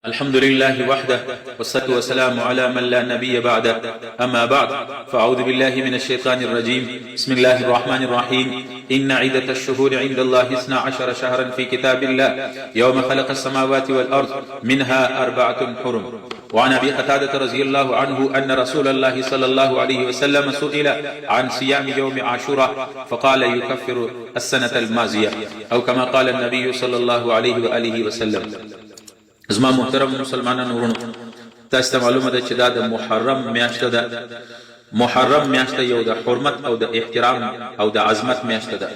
الحمد لله وحده والصلاة والسلام على من لا نبي بعده أما بعد فأعوذ بالله من الشيطان الرجيم بسم الله الرحمن الرحيم إن عدة الشهور عند الله 12 شهرا في كتاب الله يوم خلق السماوات والأرض منها أربعة حرم وعن أبي قتادة رضي الله عنه أن رسول الله صلى الله عليه وسلم سئل عن صيام يوم عاشوراء فقال يكفر السنة الماضية أو كما قال النبي صلى الله عليه وآله وسلم. زما محترم مسلمانانو ورونو، تاسو ته معلومه ده چې دا د محرم میاشت ده. محرم میاشت یو د حرمت او د احترام او د عظمت میاشت ده.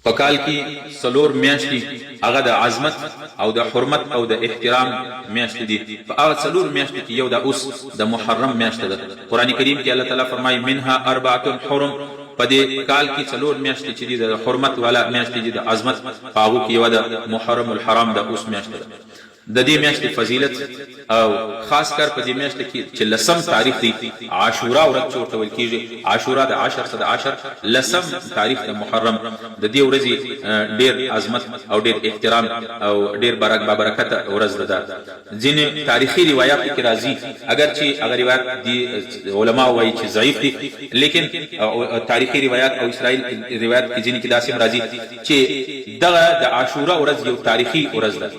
په کال کې څلور میاشتې هغه د عظمت او د حرمت او د احترام میاشتې دي. په هغه څلور میاشتو کې یو دا اوس د محرم میاشت ده. قرآن کریم کې الله تعالی فرمایي منها اربعة حرم، په دې کال کې څلور میاشتې چې دي د حرمت والا میاشتې دي، د عظمت، په هغو کې یوه د محرم الحرام د اوس میاشت ده. د دې میاشتې فضیلت او خاص کر په دې میاشت کې چې لسم تاریخ دی، عاشورا ورځ چې ورته ویل کیږي، عاشورا د عشر څخه د عشر لسم تاریخ د محرم، د دې ورځې ډیر عظمت او ډیر احترام او ډیر بابرکته ورځ ده. ځینې تاریخي روایاتو کې راځي، اګر چې هغه روایت دي علما وایي چې ضعیف دي، لیکن تاریخي روایت او اسرائیل روایت کې ځینې کې داسې هم راځي چې دغه د عاشورا ورځ یو تاریخي ورځ ده.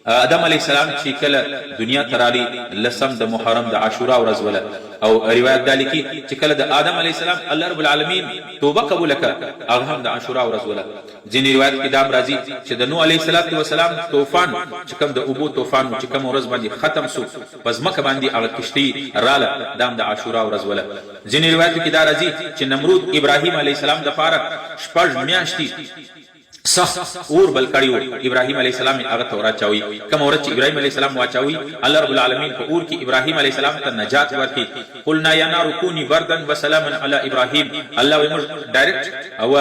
آدم علیه السلام چې کله دنیا ته راغی، لسم د محرم د عاشورا ورځ وله، او روایت دا لیکي چې کله د آدم علیه السلام الله رب العالمین توبه قبوله کړه، هغه هم د عاشورا ورځ وله. ځینې روایت کې دا هم راځي چې د نوح علیه السلام توفان چې کوم د اوبو توفان و، چې کومه ورځ باندې ختم سو، په ځمکه باندې هغه کښتۍ راله، دا هم د عاشورا ورځ وله. ځینې روایتو کې دا راځي چې نمرود ابراهیم علیه السلام دپاره شپږ میاشتې سخت اور بل کړی وو، ابراهیم علیه السلام یې هغه ته وراچوی. کومه ورځ چې ابراهیم علیه السلام واچوی، الله رب العالمین په اور کې ابراهیم علیه السلام ته نجات ورکړي. قلنا یا نار کونی بردا وسلاما علی ابراهیم، الله وایي موږ ډایرکټ او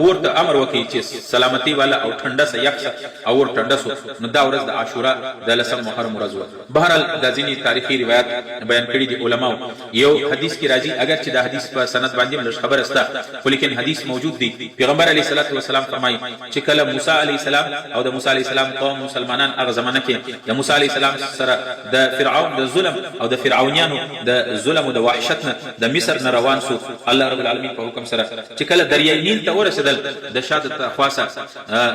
اور ته امر وکړي چې سلامتی والا او ټنډه سه، یخ سه، او اور ټنډه سو. نو دا ورځ د عاشورا د لسم محرم ورځ وه. بهرحال دا ځینې تاریخي روایت بیان کړي دي علماو. یو حدیث کې راځي، اګر چې دا حدیث په سند باندې هم لږ خبره سته، خو لیکن حدیث موجود دی. پیغمبر علیه الصلاة والسلام فرمایي چې کله موسی علیه السلام او د موسی علیه السلام قوم مسلمانان هغه زمانه کې د موسی علیه السلام سره د فرعون د ظلم او د فرعونیانو د ظلم او د وحشت نه د مصر نه روان سو، الله رب العالمین په حکم سره چې کله دریای نیل ته ورسېدل، د شاته خواصه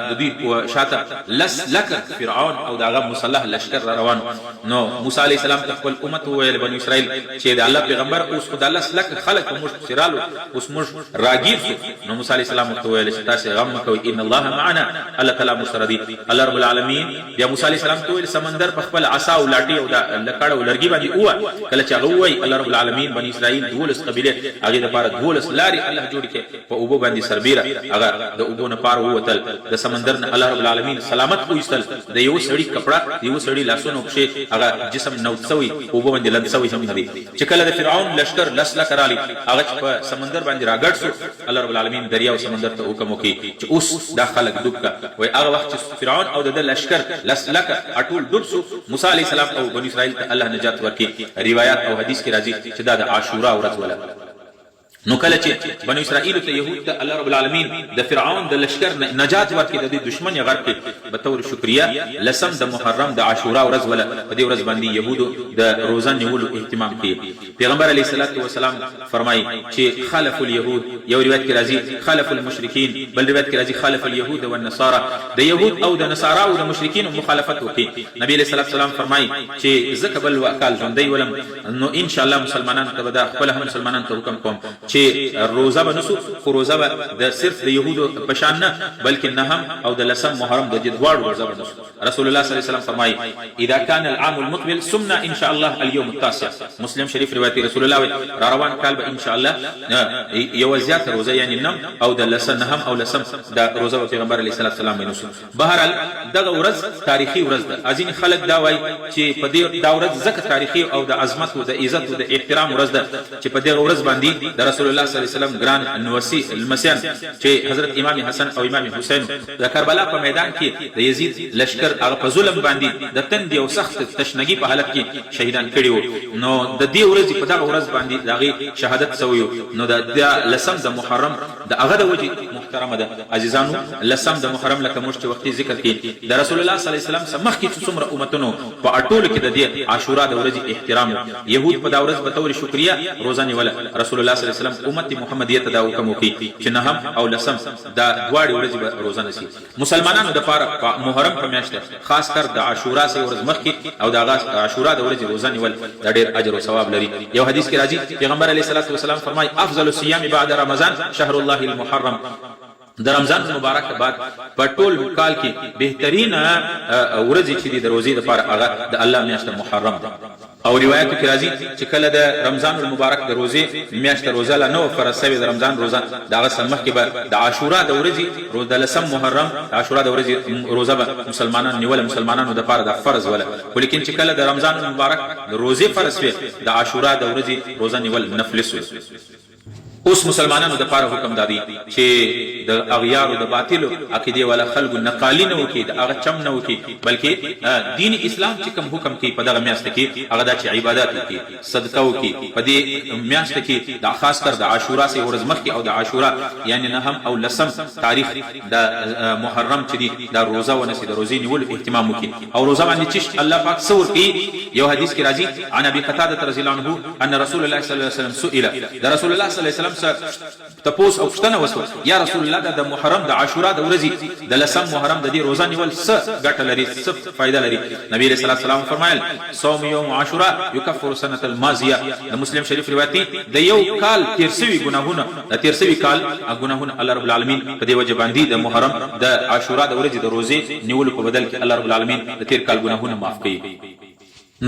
د دوی شاته لس لکه فرعون او د هغه مسلح لشکر را روان. نو موسی علیه السلام ته خپل امت وویل، بنو اسرائیل، چې د الله پیغمبر، اوس خو دا لس لکه خلک په موږ پسې رالو، اوس موږ راګیر سو. نو موسی علیه السلام ورته وویل چې تاسې غم مه کوئ، ان الله معنا، الله تعالی موږ سره دی. الله رب العالمین بیا موسی علیه السلام ته وویل سمندر په خپل عصا او لاټي او د لکړ او لرګي باندې ووه. کله چې هغه ووایي، الله رب العالمین بني اسرائیل 12 قبیلې هغې دپاره 12 لارې الله جوړې کړې. په اوبو باندې سربیره هغه د اوبو نه پار ووتل، د سمندر نه الله رب العالمین سلامت وویستل. د یوه سړي کپړه، د یوه سړي لاسونه او پښې، هغه جسم نوت سوی، په اوبو باندې لند سوی هم نه دی. چې کله د فرعون لښکر لس لکه رالی، هغه چې په سمندر باندې راګډ سو، الله رب العالمین دریا او سمندر ته حکم وکړي چې اوس دا خلک ډوب که. وایي هغه وخت چې فرعون او د ده لښکر لس لکه ټول ډوب سو، موسی علیه السلام او بني اسرائیل ته الله نجات ورکړي. روایات او حدیث کې راځي چې دا د عاشورا ورځ وله. نو کله چې بنو اسرائیل ته، یهود ته الله رب العالمین د فرعون د لشکر نه نجات ورکړي، د دې دشمن یې غرق کړي، به طور شکریه لسم د محرم د عاشورا ورځ وله. په دې ورځ باندې یهودو د روزه نیولو اهتمام کوي. پیغمبر علیه الصلاة والسلام فرمایي چې خالف اليهود، یو روایت کې راځي خالف المشرکین، بل روایت کې راځي خالف اليهود والنصارى، د یهود او د نصارا او د مشرکین مخالفت وکړي. نبی علیه الصلاة والسلام فرمایي چې زه که بل کال ژوندی ولم، نو ان شاء الله مسلمانانو ته به دا خپله هم مسلمانانو ته حکم کوم چې روزه به نسو، خو روزه به د صرف د یهودو په شان نه، بلکې نهم او د لسم محرم د دې دواړو روزه به نسو. رسول الله صلی الله علیه وسلم فرمایي اذا كان العام المقبل صمنا ان شاء الله اليوم التاسع، مسلم شریف روایت. رسول الله وایي را روان کال به ان شاء الله یو زیات روزه، یعنی نم او د لسم، نهم او لسم د روزه به پیغمبر علیه السلام نسو. بهرحال دغه ورځ تاریخي ورځ ده. ځینې خلک دا وايي چې په دې دا ورځ ځکه تاریخي او د عظمت او د عزت او د احترام ورځ ده چې په دغه ورځ باندې د رسول الله صلی الله علیه وسلم ګران نوسي لمسیان چې حضرت امام حسن او امام حسین د کربلا په میدان کې د یزید لشکر هغه په ظلم باندې د تندې او سخت تشنګي په حالت کې شهیدان کړي وو، نو د دې ورځې په دغه ورځ باندې د هغې شهادت سوی وو. نو د لسم د محرم د هغه د وجې محترمه ده. عزیزانو لسم د محرم لکه موږ چې وختي ذکر کړي د رسول الله صلی الله علیه وسلم څخه مخکې چې څومره امتونو په اټولو کې د دې عاشورا د ورځې احترام و. یهود په دا ورځ به طور شکریه روزه نیوله. رسول الله صلی الله علیه وسلم امت محمدیه ته دا حکم وکړي چې نهم او لسم دا دواړې ورځې به روزه نسی. مسلمانانو د پاره په محرم په میاشت خاص کر د عاشورا څخه یوه ورځ مخکې او د هغه عاشورا د ورځې روزه نیول دا ډیر اجر او ثواب لري. یو حدیث کې راځي پیغمبر علیه الصلوة والسلام فرمایي، افضل الصیام بعد رمضان شهر الله المحرم، د رمضان المبارک بعد په ټول کال کې بهترینه ورځې چې دي د روزې د پاره هغه د الله میاشت محرم ده. او روایتو کې راځي چې کله د رمضان المبارک د روزې میاشت روزه لا نه وه فرض سوې د رمضان روزه د هغه څخه مخکې به د عاشورا د ورځې روزه د لسم محرم د عاشورا د ورځې روزه به مسلمانانو نیوله مسلمانانو د پاره دا فرض وله خو لیکن چې کله د رمضان المبارک د روزې فرض سوې د عاشورا د ورځې روزه نیول نفل سول. اوس مسلمانانو د پاره حکم دا دی چه د اغیارو د باطلو عقیدې والا خلګو نقالی نه وکړي د هغه چم نه وکړي بلکه دین اسلام چه کوم حکم کوي په دغه میاشت کي هغه دا چه عبادات وکړي صدقه وکړي په دې میاشت کي د خاص کر د عاشورا څخه یوه ورځ مخکي او د عاشورا یعنی نهم او لسم تاریخ د محرم چه دي دا روزه ونسي د روزې نیولو اهتمام وکړي او روزه باندې چش الله پاک څه ورکوي یو حدیث کي راځي عن ابي قتاده رضی الله عنه ان رسول الله صلی الله علیه وسلم سئل، د رسول الله صلی الله علیه وسلم څخه تپوس او پوښتنه وسوه، یا رسول الله دا د محرم د عاشورا د ورځي د لسم محرم د دې روزه نیول څه ګټه لري څه فایده لري؟ نبی علیه الصلوة والسلام وفرمایل، صوم یوم عاشوراء یکفر السنة الماضیة، د مسلم شریف روایت دی، د یو کال تیر سوي ګناهونه د تیر سوي کال ګناهونه الله رب العالمین په دې وجه باندي د محرم د عاشورا د ورځي د روزې نیولو په بدل کې الله رب العالمین د تیر کال ګناهونه معاف کوي.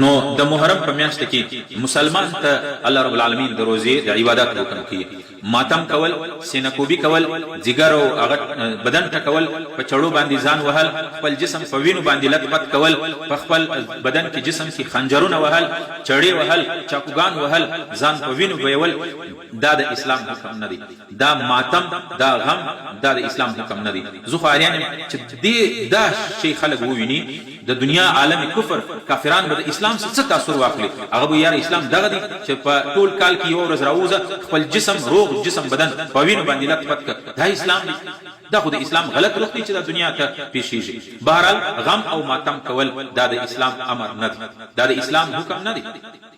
نو د محرم په میاشت کې مسلمان ته الله رب العالمین د روزې د عبادت حکم کوي. ماتم کول، سینه کوبي کول، ځیګر او هغه بدن ټکول، په چړو باندې ځان وهل، خپل جسم په وینو باندې لت پت کول، په خپل بدن کې جسم کې خنجرونه وهل، چړې وهل، چاقوګان وهل، ځان په وینو بهیول دا د اسلام حکم نه دی. دا ماتم، دا غم دا د اسلام حکم نه دی. زه خو حیران یم چې دې دا شی خلک وویني د دنیا عالم کفر کافران به د اسلام څخه څه تاثر واخلي هغه به یاره اسلام دغه دی چې په ټول کال کې یوه ورځ راووځه خپل جسم روغ جسم بدن په وینو باندې لت پت که دا اسلام دی دا خو د اسلام غلط رخ دی چې دا دنیا ته پیښیږي بهرحال غم او ماتم کول دا د اسلام امر نه دی دا د اسلام حکم نه دی.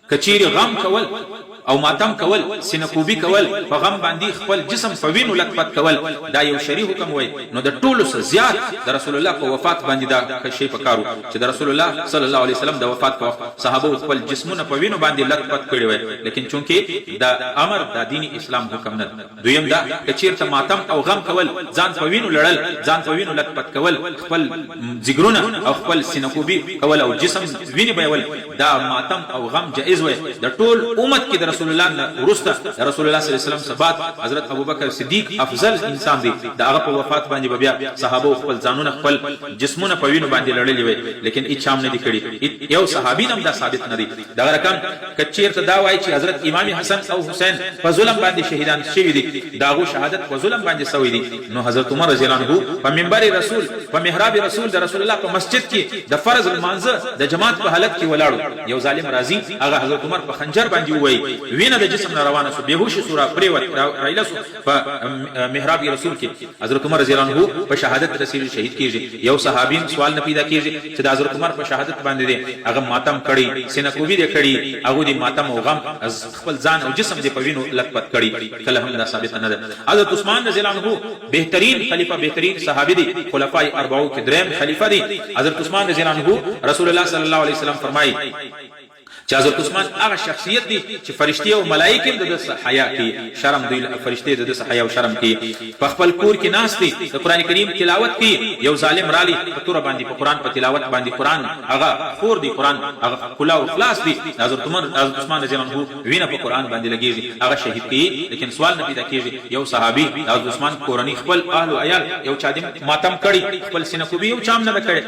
که چیری غم کول او ماتم کول، سینه کوبی کول، په غم باندی خپل جسم په وینو لت پت کول دا یو شرعی حکم وای نو د ټولو څخه زیات د رسول الله په وفات باندی دا شی په کار وو چه د رسول الله صلی الله علیه وسلم د وفات په وخت صحابه وو خپل جسمونه په وینو باندی لت پت کړی وای لیکن چونکه دا امر دا دین اسلام حکم نه دویم دا که چیرته ماتم او غم کول، ځان په وینو لړل، ځان په وینو لت پت کول، خپل ځیګرونه او خپل سینه کوبي کول او جسم وینې بهیول دا ماتم او غم جائز وای د ټول امت کې د رسول الله نه وروسته د رسول الله صلی الله علیه وسلم څخه بعد حضرت ابوبکر صدیق افضل انسان دی د هغه په وفات باندې به بیا صحابو خپل ځانونه خپل جسمونه په وینو باندې لړلي وای لیکن هیچا هم نه دي کړي یو صحابي نه هم دا ثابت نه دی. دغه رقم که چیرته دا وایی چی حضرت امام حسن او حسین په ظلم باندی شهیدان شوی دی د هغو شهادت په ظلم باندی سوی دی نو حضرت عمر رضی الله عنه په منبر رسول په محراب رسول د رسول الله په مسجد کی د فرض لمانځه د جماعت په حالت کی ولاړ یو ظالم راځی هغه حضرت عمر په خنجر باندی ووهی وینه د جسم نه روانه سو بیهوش سو را پریوت رایله سو په محراب رسول کې حضرت عمر رضی الله عنه په شهادت رسیږي شهید کیږي یو صحابي هم سوال نه پیدا کیږي چې د حضرت عمر په شهادت باندې دی هغه ماتم کړی سینه کوبي دی کړی هغه دی ماتم او غم خپل ځان او جسم دی په وینو لت پت کړی کله هم دا ثابت نه ده. حضرت عثمان رضی الله عنه بهترین خلیفہ بهترین صحابي دی خلفای اربعو کې دریم خلیفہ دی. حضرت عثمان رضی الله عنه رسول الله صلی الله علیه وسلم فرمایي چې حضرت عثمان هغه شخصیت دی چې فرشتې او ملائکې هم د ده څخه حیا کوي، شرم دوی له فرشتې د ده څخه حیا او شرم کوي، په خپل کور کې ناست دی د قرآن کریم تلاوت کوي، یو ظالم رالی په توره باندې په قرآن په تلاوت باندې قرآن هغه خور دی قرآن هغه کلاو خلاص دی د حضرت عمر حضرت عثمان رضی الله عنه وینه په قرآن باندې لګیږي هغه شهید کوي لیکن سوال نه پیدا کیږي یو صحابي د حضرت عثمان کورنۍ خپل اهل او عیال یو چا دې ماتم کړی خپل سینه کوبي یو چا هم نه ده کړې.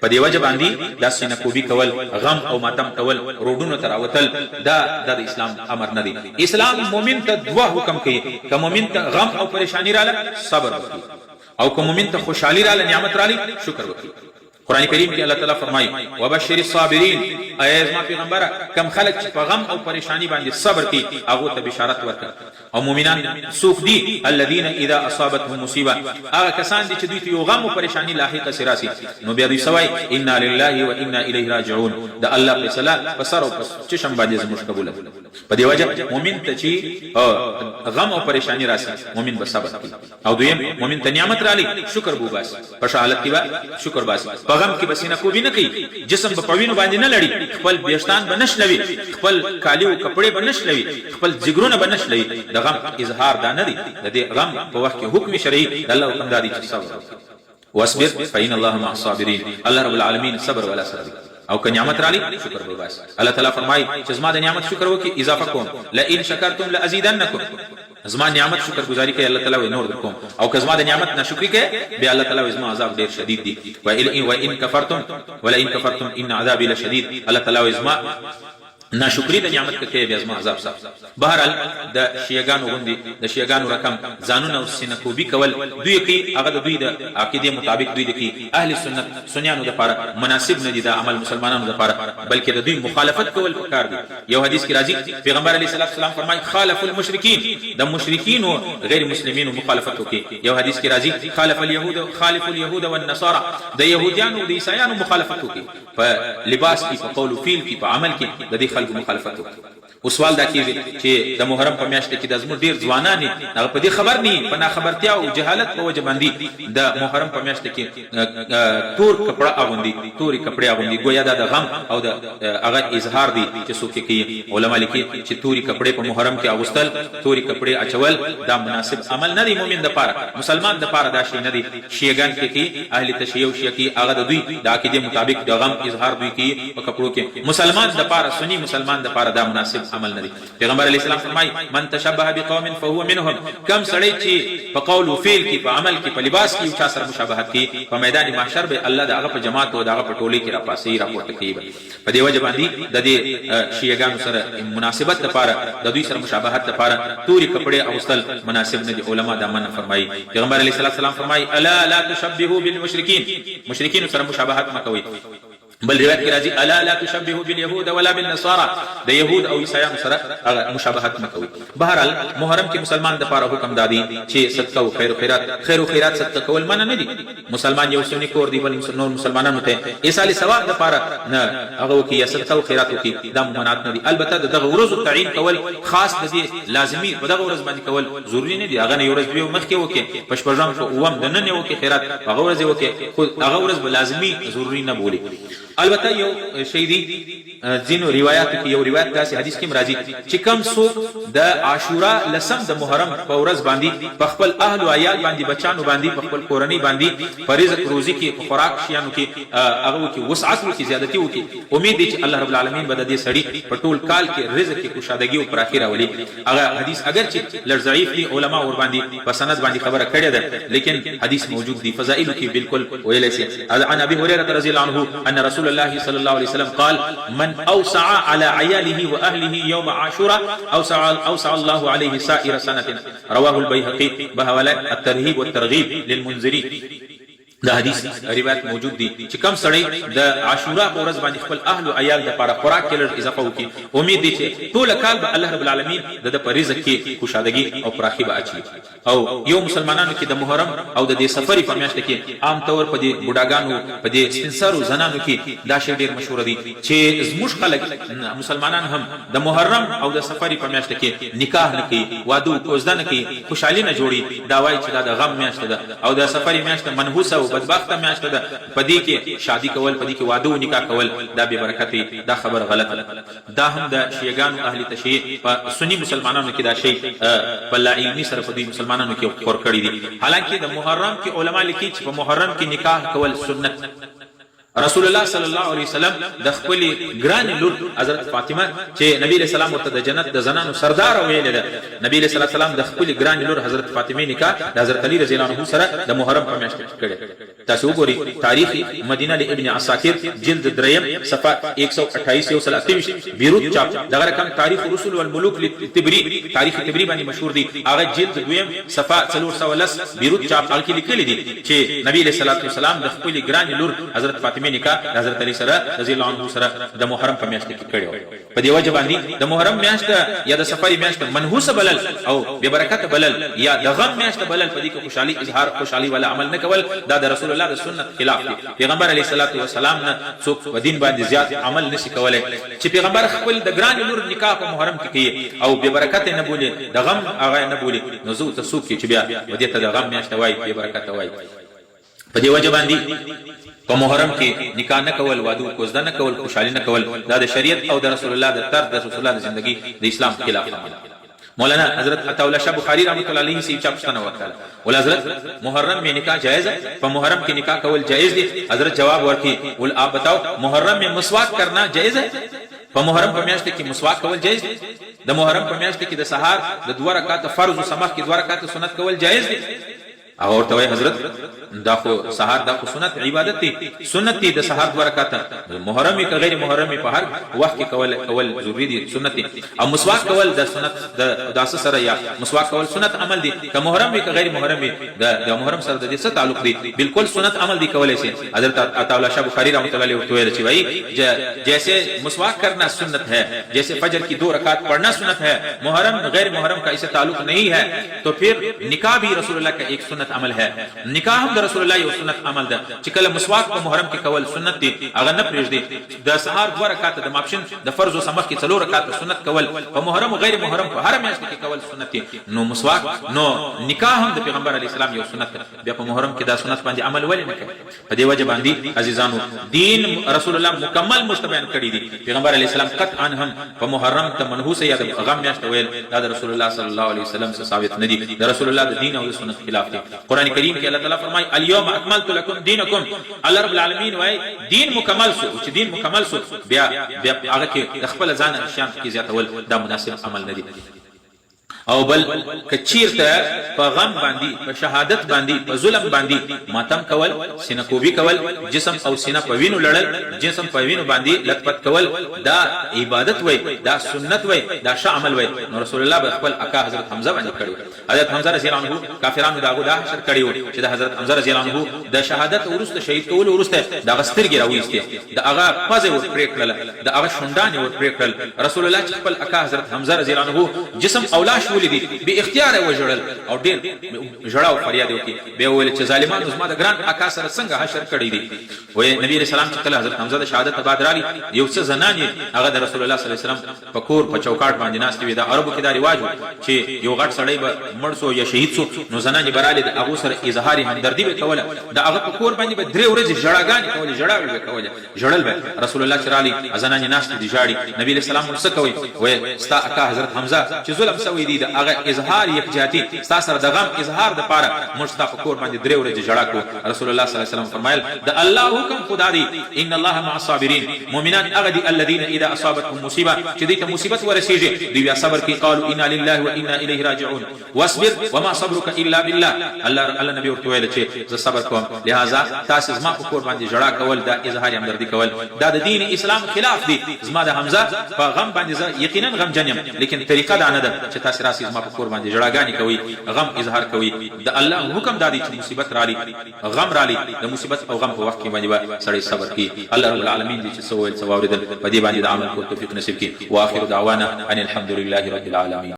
په دې وجه باندي دا سینه کوبي کول، غم او ماتم کول، روډونو ته راوتل دا دا د اسلام امر نه دی. اسلام مؤمن ته دوه حکم کوي، که مؤمن ته غم او پریشاني راله صبر وکړي او که مؤمن ته خوشحالي راله نعمت رالی شکر وکړي. قرآن کریم کې الله تعالی فرمایي، وبشر الصابرین، ای زما پیغمبره کوم خلک چې په غم او پریشاني باندې صبر کوي هغو ته بشارت ورکړه. او مؤمنان څوک دي؟ الذين اذا اصابتهم مصیبه، هغه کسان دي چې دوی ته یو غم او پریشانی لاحقه سي راسي نو بیا دوی څه وایي؟ انا لله وانا الیه راجعون، د الله فیصله په سر او په چشم باندې زموږ قبوله ده. په دې وجه مؤمن ته چې غم او پریشانی راسي مؤمن به صبر کوي. او دویم مؤمن ته نعمت رالی شکر به وباسي، په ښه حالت کې به شکر باسي، په غم کې به سینه کوبي نه کوي، جسم به په وینو باندې نه لړي، خپل ویښتان به نه شلوي، خپل کالي او کپړې به نه شلوي، خپل ځیګرونه به نه شلوي. د غم اظهار دا نه دی، د دې غم په وخت کې حکم شرعي د الله حکم دا دی چې صبر وکړي. واصبر فإن الله مع الصابرین، الله رب العالمین صبر والا سره دی. او که نعمت رالی شکر به وباسي. الله تعالی فرمایي چې زما د نعمت شکر وکړي اضافه کوم، لئن شکرتم لازیدنکم، زما نعمت شکر ګزاري کوي الله تعالی وایي نور درکوم، او که زما د نعمت ناشکري کوي بیا الله تعالی وایي زما عذاب ډیر شدید دی، وان کفرتم ولئن کفرتم ان عذابی لشدید، الله تعالی وایي زما ناشکري د نعمت که کوي بیا زما عذاب سخت. بهرحال د شیعه ګانو غوندې د شیعه ګانو رقم ځانونه او سینه کوبي کول دوی کوي هغه د دوی د عقیدې مطابق دوی د کوي، اهل سنت سنیانو لپاره مناسب نه دي دا عمل مسلمانانو لپاره بلکې د دوی مخالفت کول پکار دي. یو حدیث کې راځي پیغمبر علیه الصلوة والسلام فرمایي خالفوا المشرکین، د مشرکینو غیر مسلمینو مخالفت وکړي. یو حدیث کې راځي خالف اليهود خالفوا اليهود والنصارى، د یهودیانو او د عیسایانو مخالفت وکړي. په لباس کې، په قول و فعل کې، په عمل کې د دې خلکو مخالفت وکړي. اوس سوال دا کیږي چې د محرم په میاشت کې دا زموږ ډیر ځوانان هغه په دې خبر نه، په ناخبرتیا او جهالت په وجه باندې د محرم په میاشت کې تور کپړه اغوندي، تورې کپړې اغوندي، ګویا دا د غم او د هغه اظهار دی چې څوک یې کوي. علما لیکي چې تورې کپړې په محرم کې اغوستل، تورې کپړې اچول دا مناسب عمل نه دی، مؤمن دپاره، مسلمان دپاره دا شی نه دی. شیعه ګان کې کوي، اهل تشیع شیعه کوي، هغه د دوی د عقیدې مطابق د غم اظهار دوی کوي په کپړو کې، مسلمان د پاره، سني مسلمان د پاره دا مناسب عمل نه دی. پیغمبر علیه السلام فرمايي، من تشبه بقوم فهو منهم، کوم سړی چې په قول و فعل کې، په عمل کې، په لباس کې یو چا سره مشابهت کوي، په میدان محشر به الله د هغه په جماعت او د هغه په ټولۍ کې راپاڅوي، راپورته کوي به. په دې وجه باندي د دې شیعه ګانو سره مناسبت لپاره د دوی سره مشابهت لپاره توري کپړې اغوستل مناسب نه دي، علما دا منع فرمايي. پیغمبر علیه الصلوة والسلام فرمايي، الا لا تشبهوا بالمشرکین، مشرکینو سره مشابهت مه کوئ. بل روایت کې راځي، الا لا تشبهوا باليهود ولا بالنصارى، د یهود او عیسایانو سره هغه مشابهت مه کوئ. بهرحال محرم کې مسلمان د پاره حکم دا دی چې صدقه او خیر و خیرات، خیر و خیرات صدقه کول منع نه دي، مسلمان یو سنی کور دی بل نور مسلمانانو ته ایصال ثواب د پاره نه هغه وکړي یا صدقه او خیرات وکړي، دا ممانعت نه دي. البته د دغه ورځو تعین کول خاص د دې لازمي په دغه ورځ باندې کول ضروري نه دي، هغه نه یو ورځ دوې مخکې وکړي، په شپږم په اووم د نن یې وکړي خیرات په هغه ورځ یې وکړي، خو هغه ورځ به لازمي ضروري نه بولي. البته یو شی دی، ځینو روایاتو کې یو روایت داسې حدیث کې هم راځي چې کوم څوک د عاشورا لسم د محرم په ورځ باندې په خپل اهل او عیال باندې، بچانو باندې، په خپل کورنۍ باندې په رزق روزي کې، په خوراک شیانو کې هغه وکړي، وسعت وکړي، زیادتي وکړي، امید دی چې الله رب العالمین به د دې سړي په ټول کال کې رزق کې کشادګي او پراخي راولي. هغه حدیث اګر چې لږ ضعیف دی، علماء ورباندې په سند باندې خبره کړې ده، لیکن حدیث موجود دی، فضائلو کې بالکل ویلی شي. عن ابي هريره رضي الله عنه ان رسول الله صلى الله عليه وسلم قال من اوسع على عياله واهله يوم عاشوراء اوسع اوسع الله عليه سائر سنه، رواه البيهقي بحواله الترهيب والترغيب للمنذري. دا حدیث روایت موجود دی چې کم سړی د عاشورا په ورځ باندې خپل اهل او عیال د پاره خوراک کې لږ اضافه وکړي، امید دی چې ټول کال به الله رب العالمین د ده په رزق کې کشادګي او پراخي به اچي. او یو مسلمانانو کې د محرم او د دې صفري په میاشت کې عام طور په دې بوډاګانو، په دې سپین سرو زنانو کې دا شی ډیر مشهور دی چې زموږ خلک مسلمانان هم د محرم او د صفري په میاشت کې نکاح نه کوي، واده او کوزده نه کوي، خوشحالي نه جوړي، دا وايي چې دا د غم میاشت ده او د صفري میاشت منحوسه او بدبخته میاشت ده، په دې کې شادي کول، په دې کې واده او نکاح کول دا بې برکته، دا خبره غلطه ده. دا هم د شیعه ګانو اهل تشیع په سني مسلمانانو کې دا شی په لا علمي سره په دوی مسلمانانو کې خور کړی دي. حالانکه د محرم کې علما لیکي چې په محرم کې نکاح کول سنت، رسول الله صلی الله علیه وسلم د خپلې ګرانې لور حضرت فاطمه چې نبی علیه السلام ورته د جنت د زنانو سرداره ویلې ده، نبی علیه السلام د خپلې ګرانې لور حضرت فاطمې نکاح د حضرت علی رضی الله عنه سره د محرم په میاشت کې کړې. تاسو وګورئ تاریخ مدینه لابن عساکر جلد دریم صفحه 128 128 بیروت چاپ. دغه رقم تاریخ رسل والملوک للطبری، تاریخ طبری باندې مشهور دی، هغه جلد دویم صفحه 410 بیروت چاپ، هغه کې لیکلي دي چې نبی علیه الصلوة والسلام د خپلې ګرانې لور حضرت فاطمې نکاح د حضرت علی سره رضی الله عنه سره د محرم په میاشت کې کړې وه. په دې وجه باندې د محرم میاشت یا د صفر میاشت منحوسه بلل او بې برکته بلل یا د غم میاشت بلل، په دې کې خوشحالي اظهار، خوشحالي والا عمل نه کول، دا د رسول الله د سنت خلاف دی. پیغمبر علیه الصلوة والسلام نه څوک په دین باندې زیات عمل نشي کولای چې پیغمبر خپل د ګرانې لور نکاح په محرم کې کوي او بې برکته یې نه بولي، د غم هغه یې نه بولي، نو زه او ته څوک یو چې بیا و دې ته د غم میاشت وایي، بې برکته وایي؟ په دې وجه باندې په محرم کې نکاح نه کول، واده او کوزده نه کول، خوشحالي نه کول، دا د شریعت او د رسول الله د طرز، د رسول الله د زندګي، د اسلام خلاف عمل دی. مولانا حضرت عطاء الله شاه بخاري رحمة الله علیه سے چا پوښتنه وکړه، ول حضرت محرم میں نکاح جائز ہے؟ په محرم کې نکاح کول جائز دي؟ حضرت جواب ورکړي، ول آپ بتاؤ محرم میں مسواک کرنا جائز ہے؟ په محرم په میاشت کې مسواک کول جائز دي؟ د محرم په میاشت کې د سهار د دوه رکعاته فرض سمخ کې دوه رکعاته سنت کول جائز دي؟ هغه ورته وایي، حضرت دا خو سهار دا خو سنت عبادت دی، سنت دی د سهار دوه رکعته، محرم وي که غیر محرم وي په هر وخت کې کول کول ضروري دي، سنت دی. او مسواک کول د سنت د اوداسه سره یا مسواک کول سنت عمل دی، که محرم وي که غیر محرم وي، د د محرم سره د دې څه تعلق دی؟ بالکل سنت عمل دی، کولای شي. حضرت عطا الله شاه بخاری رحمۃ اللہ علیہ ورته ویل چې وایي، جیسے مسواک کرنا سنت ہے، جیسے فجر کی دو رکعت پڑھنا سنت ہے، محرم غیر محرم کا اسے تعلق نہیں ہے، تو پھر نکاح بھی رسول الله کا ایک سنت عمل ہے. نکاح هم د رسول الله یو سنت عمل ده چې کله مسواک په محرم کې کول سنت دی هغه نه پرېږدي، د سهار دوه رکعاته د ماپښین د فرضو څخه مخکې څلور رکعاته سنت کول په محرم او غیر محرم په هره میاشت کې کول سنت دی، نو مسواک نو نکاح هم د پیغمبر علی السلام یو سنت ده، بیا په محرم کې دا سنت باندې عمل ولې نه کوي؟ په دې وجه باندې عزیزانو دین رسول الله مکمل موږ ته بیان کړی دی. پیغمبر علی السلام قطعا هم په محرم ته منحوسه یا د غم میاشت ویل دا د رسول الله صلی الله علیه وسلم څخه ثابت نه دی، د رسول الله د دین او د سنت خلاف دی. قران کریم کې الله تعالی فرمایي، الیوم اکملت لکم دینکم. الله رب العالمین وایي دین مکمل سو، چې دین مکمل سو بیا بیا هغه کې د خپل ځان شیان کې زیاتول دا مناسب عمل نه دی. او بل که چیرته په غم باندی، په شهادت باندی، په ظلم باندی ماتم کول، سینه کوبی کول، جسم او سینه په وینو لړل، جسم په وینو باندی لت پت کول دا عبادت وای، دا سنت وای، دا ښه عمل وای، نو رسول الله به خپل اکا حضرت حمزه باندی کړی وای. حضرت حمزه رضی الله عنه کافرانو د هغو دا حشر کړی وو چې د حضرت حمزه رضی الله عنه د شهادت وروسته شهید کولو وروسته د هغه سترګې راوایستې، د هغه پزه یې ور پرې کړله، د هغه شونډان یې ور پرې کړل. رسول الله چې خپل اکا حضرت حمزه رضی الله عنه جسم او لاش ولیدی، بې اختیاره یې وژړل او ډېر ژړا او فریاد یې وکړي. بیا یې وویل چې ظالمانو زما د ګران اکا سره څنګه حشر کړی دی؟ وایي نبي علیه السلام چې کله حضرت حمزه د شهادت بعد راغی، یو څه زنانې هغه د رسول الله صلی الله علیه وسلم په کور په چوکاټ باندې ناستې وې. د عربو کې دا رواج و چې یو غټ سړی به مړ سو یا شهید سو، نو زنانې به رالې د هغو سره اظهار همدردي به کوله، د هغه په کور باندې به درې ورځې ژړاګانې کولې، ژړاوې به کولې، ژړل به. رسول الله چې رالی زنانې ناستې دي ژاړي، نبي علیه السلام ورته څه کوئ؟ ویل ستا اکا حضرت حمزه چې ظلم سوی دی د هغه اظهار یکجهتي ستا سره د غم اظهار د پاره موږ ستا په کور باندې درې ورځې ژړا کوو. رسول الله صلی الله علیه وسلم فرمایل د الله حکم خو دا دی، ان الله مع الصابرین، مؤمنان هغه دي، الذین اذا اصابتهم مصیبه، چې دوی ته مصیبت ورسیږي دوی بیا صبر کوي، قالوا انا لله وانا الیه راجعون. واصبر وما صبرک الا بالله. الله الله نبی ورته ویل چې زه صبر کوم، لهذا تاسو زما په کور باندې ژړا کول دا اظهار همدردي کول دا د دین اسلام خلاف دی. زما د حمزه په غم باندې زه یقینا غمجن یم، لیکن طریقه دا نه ده چې تاسو راسي زما په کور باندې ژړاګانې کوئ، غم اظهار کوئ. د الله حکم دا دی چې مصیبت رالی، غم رالی، د مصیبت او غم په وخت کې باندې به سړی صبر کوي. الله رب العالمین دې چې څه وویل څه واورېدل په دې باندې د عمل کولو توفیق نصیب کړي. واخر دعوانا ان الحمد لله رب العالمین.